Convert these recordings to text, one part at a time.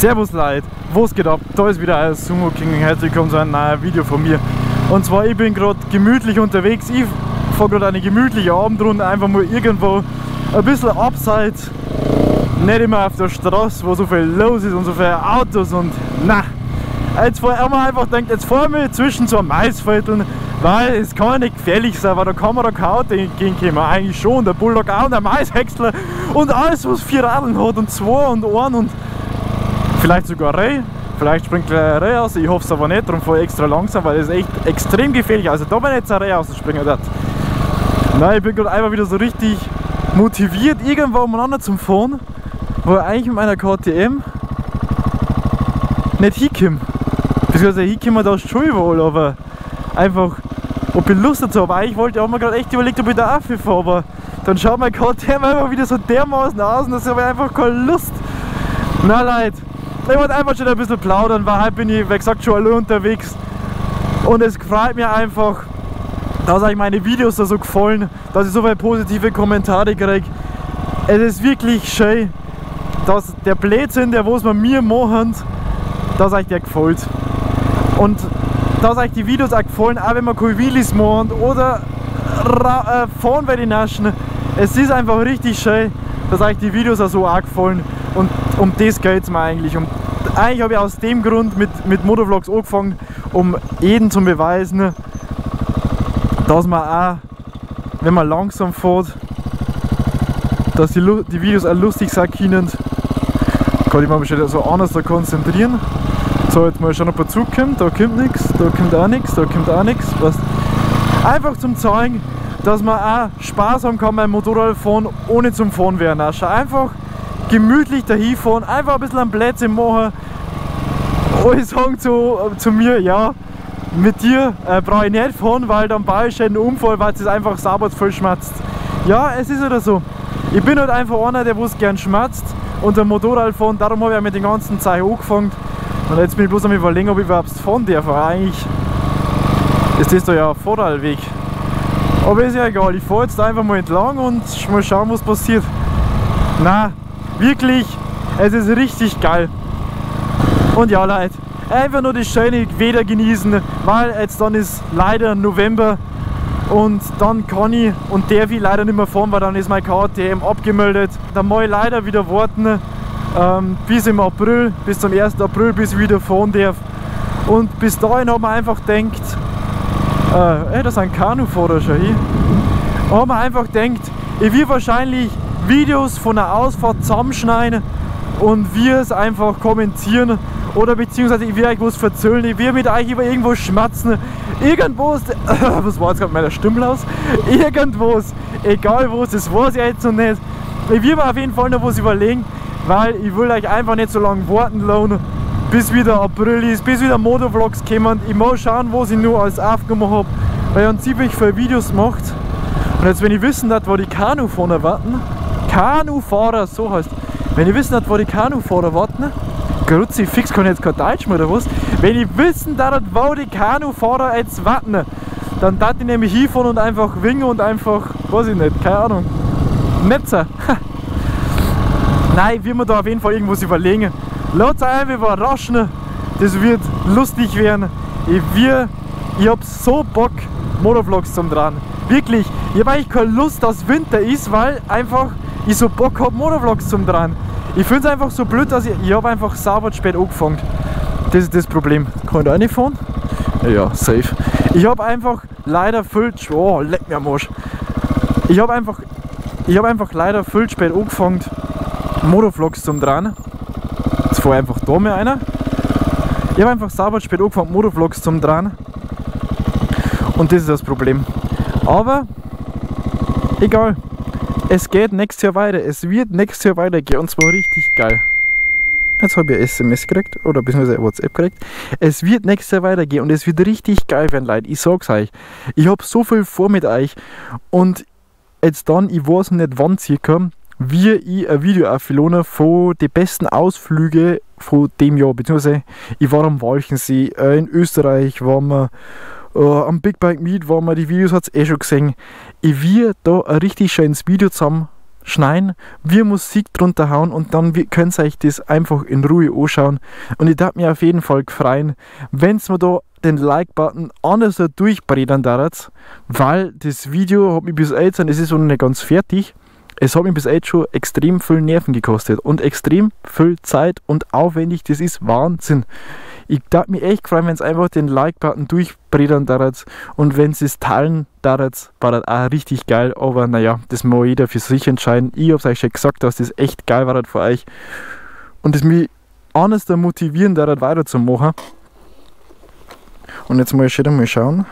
Servus Leute, was geht ab? Da ist wieder euer Sumo King und herzlich willkommen zu einem neuen Video von mir. Und zwar, ich bin gerade gemütlich unterwegs, ich fahre gerade eine gemütliche Abendrunde, einfach mal irgendwo ein bisschen abseits, nicht immer auf der Straße, wo so viel los ist und so viele Autos und na. Jetzt fahr ich einfach denkt, jetzt fahren wir zwischen so Maisfeldern, weil es kann nicht gefährlich sein, weil da kann man da kein Auto entgegenkommen. Eigentlich schon, der Bulldog auch und der Maishäcksler und alles, was vier Radeln hat und zwei und ein und vielleicht sogar Reh, vielleicht springt gleich ein Reh raus, ich hoffe es aber nicht, darum fahre ich extra langsam, weil das ist echt extrem gefährlich. Also da bin ich jetzt ein Reh rausspringen wird. Nein, ich bin gerade einfach wieder so richtig motiviert, irgendwo umeinander zum Fahren, wo ich eigentlich mit meiner KTM nicht hinkomme. Beziehungsweise hinkommen da schon überall, aber einfach, ob ich Lust dazu habe. Eigentlich wollte ich auch mal gerade echt überlegt, ob ich da auch fahre, aber dann schaut mein KTM einfach wieder so dermaßen aus und das habe ich einfach keine Lust. Na Leute, ich wollte einfach schon ein bisschen plaudern, weil heute bin ich, wie gesagt, schon allein unterwegs und es freut mich einfach, dass euch meine Videos da so gefallen, dass ich so viele positive Kommentare kriege. Es ist wirklich schön, dass der Blödsinn, der was wir mir machen, dass euch der gefällt. Und dass euch die Videos auch gefallen, auch wenn wir keine Wheelies machen oder fahren bei den Naschen. Es ist einfach richtig schön, dass euch die Videos auch so auch gefallen. Und um das geht es mir eigentlich. Und eigentlich habe ich aus dem Grund mit Motovlogs angefangen, um jeden zu beweisen, dass man auch, wenn man langsam fährt, dass die Videos auch lustig sein können. Kann ich mich schon so anders da konzentrieren. So, jetzt mal schauen, ob er zukommt. Da kommt nichts, da kommt auch nichts, da kommt auch nichts. Einfach zum zeigen, dass man auch Spaß haben kann beim Motorradfahren, ohne zum Fahren werden. Einfach gemütlich dahin fahren, einfach ein bisschen am Plätzchen machen. Alle sagen zu mir, ja, mit dir brauche ich nicht fahren, weil dann baue ich einen Unfall, weil es einfach sauber voll schmerzt. Ja, es ist oder so. Ich bin halt einfach einer, der was gern schmerzt und am Motorrad fahren, darum habe ich auch mit den ganzen Zeug angefangen. Und jetzt bin ich bloß am Überlegen, ob ich überhaupt fahren darf. Aber eigentlich ist das da ja ein Vorderweg. Aber ist ja egal, ich fahre jetzt einfach mal entlang und mal schauen, was passiert. Na, wirklich, es ist richtig geil. Und ja, Leute, einfach nur das schöne Wetter genießen, weil jetzt dann ist leider November und dann kann ich und darf ich leider nicht mehr fahren, weil dann ist mein KTM abgemeldet. Dann muss ich leider wieder warten, bis im April, bis zum 1. April, bis ich wieder fahren darf. Und bis dahin hat man einfach gedacht, ey, da sind Kanufahrer schon hier. Hat man einfach gedacht, ich will wahrscheinlich Videos von einer Ausfahrt zusammenschneiden und wir es einfach kommentieren oder beziehungsweise ich will euch was verzöhlen, ich will mit euch über irgendwo schmatzen, irgendwo, was war jetzt gerade mit meiner Stimme los? Irgendwas, egal was, das weiß ich jetzt noch nicht. Ich will mir auf jeden Fall noch was überlegen, weil ich will euch einfach nicht so lange warten lassen, bis wieder April ist, bis wieder Motovlogs kommen. Ich muss schauen, was ich nur alles aufgenommen habe, weil ich dann ziemlich viele Videos gemacht. Und jetzt, wenn ich wissen darf, wo die Kanufahrer warten, Kanufahrer, so heißt, wenn ich wissen darf, wo die Kanufahrer warten, Grüezi, fix kann ich jetzt kein Deutsch mehr oder was, wenn ich wissen darf, wo die Kanufahrer jetzt warten, dann darf ich nämlich hinfahren und einfach winken und einfach, weiß ich nicht, keine Ahnung, Netzer. Nein, wir da auf jeden Fall irgendwas überlegen. Lasst euch einfach überraschen, das wird lustig werden. Ich hab so Bock, Motovlogs zum Dran. Wirklich, ich hab eigentlich keine Lust, dass Winter ist, weil einfach ich so Bock hab, Motovlogs zum Dran. Ich find's einfach so blöd, dass ich hab einfach sauber spät angefangen. Das ist das Problem. Kann ich da reinfahren? Ja, safe. Ich hab einfach leider viel zu, oh, leck mir am Arsch. Ich hab einfach leider viel spät angefangen, Motovlogs zum Dran. Jetzt fahr ich einfach da mal einer. Ich habe einfach sauber spät angefangen, Motovlogs zum Dran. Und das ist das Problem. Aber egal. Es geht nächstes Jahr weiter. Es wird nächstes Jahr weitergehen und zwar richtig geil. Jetzt habe ich ein SMS gekriegt oder beziehungsweise WhatsApp gekriegt. Es wird nächstes Jahr weitergehen und es wird richtig geil werden, Leute. Ich sag's euch. Ich habe so viel vor mit euch und jetzt dann, ich weiß nicht wann circa, wie ich ein Video aufgeladen von den besten Ausflügen von dem Jahr, beziehungsweise ich war am Walchensee, in Österreich waren wir, am Big Bike Meet waren wir, die Videos hat's eh schon gesehen. Ich will da ein richtig schönes Video zusammen schneiden, wir Musik drunter hauen und dann könnt ihr euch das einfach in Ruhe anschauen. Und ich darf mir auf jeden Fall freuen, wenn mir da den Like-Button anders durchbreddern darf, weil das Video hat mich bis jetzt, und es ist noch nicht ganz fertig, es hat mich bis jetzt schon extrem viel Nerven gekostet und extrem viel Zeit und aufwendig, das ist Wahnsinn. Ich darf mich echt freuen, wenn es einfach den Like-Button durchbreddern darf und wenn es teilen darf, war das auch richtig geil, aber naja, das muss jeder für sich entscheiden. Ich hab's euch schon gesagt, dass das echt geil war für euch und das mich anders da motivieren darf, weiterzumachen. Und jetzt muss ich schon einmal schauen,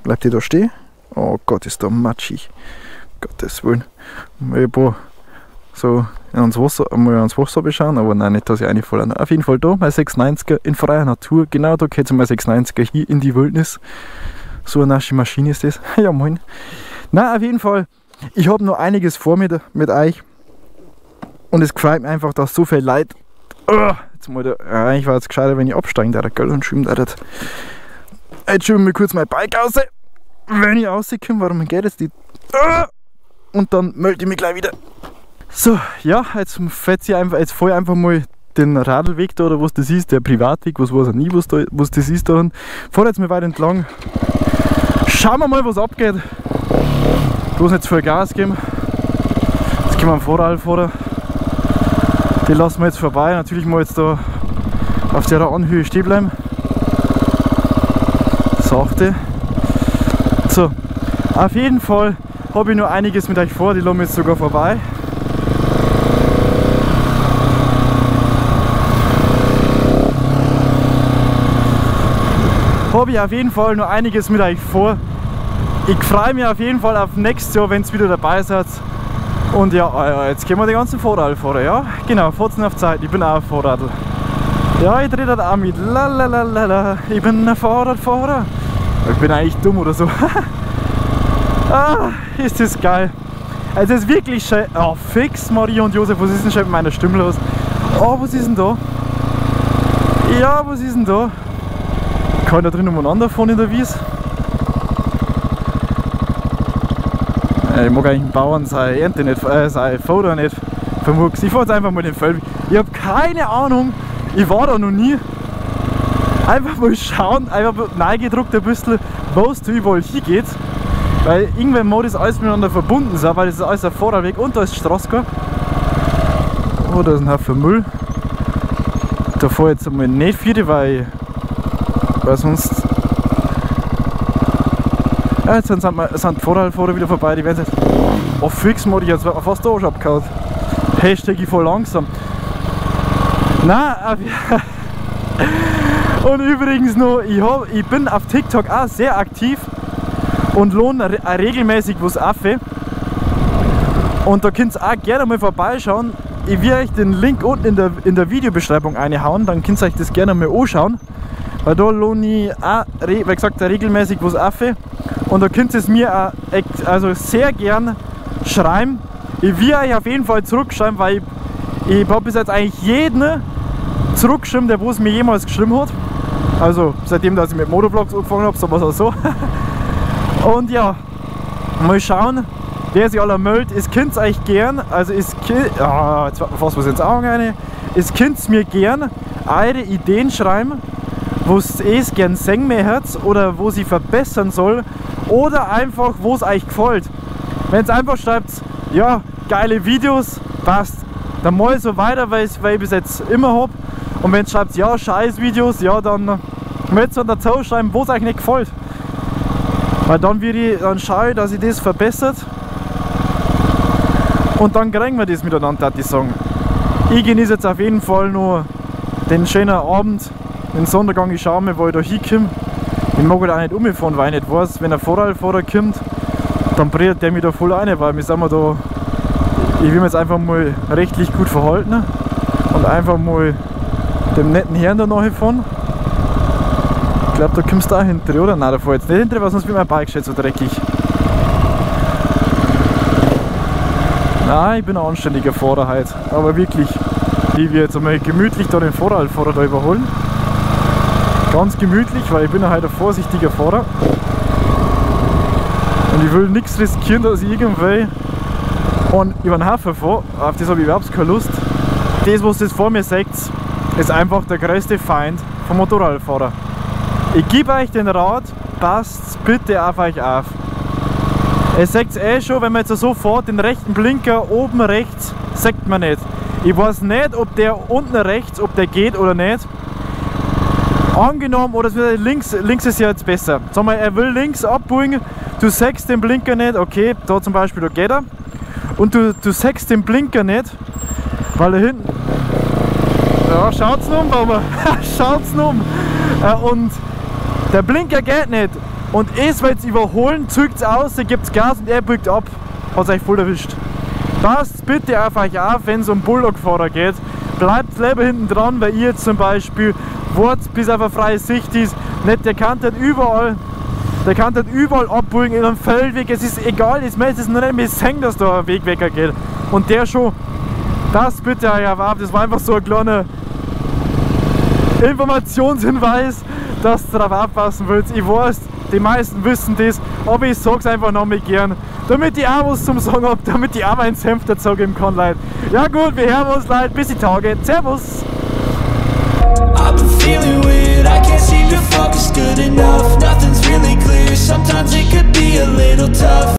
bleibt die da stehen? Oh Gott, ist da matschig. Gottes Willen. Mal ein paar so ans Wasser, mal ans Wasser beschauen, aber nein, nicht, dass ich reinfalle. Auf jeden Fall da, mein 690er in freier Natur. Genau da geht es mein 690er hier in die Wildnis. So eine nasche Maschine ist das. Ja, moin. Nein, auf jeden Fall, ich habe noch einiges vor mir mit euch. Und es freut mich einfach, dass so viel Leute. Jetzt mal da, eigentlich war es gescheiter, wenn ich absteigen darf, gell, und schwimmen darf. Jetzt schieben wir kurz mein Bike raus. Wenn ich rauskomme, warum geht jetzt die. Und dann melde ich mich gleich wieder. So, ja, jetzt fährt sie einfach, jetzt fahr ich einfach mal den Radlweg da, oder was das ist, der Privatweg, was weiß ich nie, was, da, was das ist da. Fahr jetzt mal weiter entlang. Schauen wir mal, was abgeht. Bloß nicht zu viel Gas geben. Jetzt können wir am Fahrradfahrer. Den lassen wir jetzt vorbei. Natürlich mal jetzt da auf der Anhöhe stehen bleiben. Sachte. So, auf jeden Fall habe ich noch einiges mit euch vor, die lassen wir jetzt sogar vorbei. Habe ich auf jeden Fall noch einiges mit euch vor. Ich freue mich auf jeden Fall auf nächstes Jahr, wenn ihr wieder dabei seid. Und ja, jetzt gehen wir die ganzen Fahrradfahrer, ja? Genau, Fotzen auf Zeit, ich bin auch ein Fahrradl. Ja, ich drehe das auch mit. Lalalala, ich bin ein Fahrradfahrer. Ich bin eigentlich dumm oder so. Ah, ist das geil. Also es ist wirklich schön. Oh, fix, Maria und Josef, was ist denn schon mit meiner Stimme los? Oh, was ist denn da? Ja, was ist denn da? Kann ich da drin umeinander fahren in der Wiese? Ich mag eigentlich den Bauern seine Ernte nicht, seine Foto nicht vermurksen. Ich fahre jetzt einfach mal den Feld. Ich habe keine Ahnung, ich war da noch nie. Einfach mal schauen, einfach neigedruckt ein bisschen, wo es überall hingeht. Weil irgendwann muss das alles miteinander verbunden sein, weil das ist alles ein Fahrradweg und da ist Straße. Oh, da ist ein Haufen Müll. Da fahre ich jetzt einmal nicht viel, weil sonst. Ja, jetzt sind die Fahrradfahrer wieder vorbei, die werden jetzt. Oh, fix, Modi, jetzt wird man fast da abgehauen. Hashtag ich fahr langsam. Nein, und übrigens noch, ich bin auf TikTok auch sehr aktiv und lohne regelmäßig was auf. Und da könnt ihr auch gerne mal vorbeischauen. Ich werde euch den Link unten in der Videobeschreibung reinhauen, dann könnt ihr euch das gerne mal anschauen. Weil da lohne ich auch, wie gesagt, regelmäßig was auf. Und da könnt ihr es mir auch also sehr gern schreiben. Ich werde euch auf jeden Fall zurückschreiben, weil ich habe bis jetzt eigentlich jeden zurückgeschrieben, der was mir jemals geschrieben hat. Also seitdem, dass ich mit Motovlogs angefangen habe, sowas auch so. Und ja, mal schauen, wer sich aller meldet. Es könnt euch gern, also es könnt, jetzt wird mir fast was ins Auge rein. Es könnt mir gern eure Ideen schreiben, wo es gern sehen möchtet oder wo sie verbessern soll oder einfach, wo es euch gefällt. Wenn es einfach schreibt, ja, geile Videos, passt, dann mal so weiter, weil ich bis jetzt immer hab. Und wenn es schreibt, ja, scheiß Videos, ja, dann möchtest du dazu schreiben, wo es euch nicht gefällt. Weil dann, dann schaue ich, dass ich das verbessert und dann kriegen wir das miteinander, würde ich sagen. Ich genieße jetzt auf jeden Fall nur den schönen Abend, den Sonntag. Ich schaue mir, wo ich da hinkomme. Ich mag halt auch nicht umfahren, weil ich nicht weiß, wenn ein Fahrradfahrer kommt, dann brennt der mich da voll rein, weil wir sind wir da, ich will mich jetzt einfach mal rechtlich gut verhalten und einfach mal dem netten Herrn da nachfahren. Ich glaube, da kommst du auch hinter, oder? Nein, da fahr ich jetzt nicht hinter, weil sonst wird mein Bike schon so dreckig. Nein, ich bin ein anständiger Fahrer heute, aber wirklich. Ich will jetzt einmal gemütlich da den Fahrradfahrer da überholen. Ganz gemütlich, weil ich bin ja heute ein vorsichtiger Fahrer. Und ich will nichts riskieren, dass ich irgendwie Und über den Hafen fahre, auf das habe ich überhaupt keine Lust. Das, was ihr vor mir seht, ist einfach der größte Feind vom Motorradfahrer. Ich gebe euch den Rat, passt bitte auf euch auf. Ihr seht eh schon, wenn man jetzt so fährt, den rechten Blinker oben rechts, sieht man nicht. Ich weiß nicht, ob der unten rechts, ob der geht oder nicht. Angenommen, oder links, links ist ja jetzt besser. Sag mal, er will links abbiegen, du siehst den Blinker nicht, okay, da zum Beispiel, da geht er. Und du siehst den Blinker nicht, weil er hinten... Ja, schaut's nun, Baumer, schaut's nun. Und der Blinker geht nicht. Und es will jetzt überholen, zückt's aus, er gibt's Gas und er biegt ab. Hat's euch voll erwischt. Passt bitte auf euch auf, wenn es um Bulldog-Fahrer geht. Bleibt lieber hinten dran, weil ihr jetzt zum Beispiel wartet, bis auf eine freie Sicht ist. Nicht, der kann halt überall, der kann halt überall abbiegen in einem Feldweg. Es ist egal, es ist noch nicht mehr sehen, dass da ein Weg weggeht. Und der schon, das bitte euch auf. Das war einfach so ein kleiner Informationshinweis, dass du darauf aufpassen willst. Ich weiß, die meisten wissen das, aber ich sag's einfach noch mal gern, damit ich auch was zum Sagen hab, damit ich auch meinen Senf dazu geben kann, Leute. Ja gut, wir hören uns, Leute, bis die Tage. Servus! I've been feeling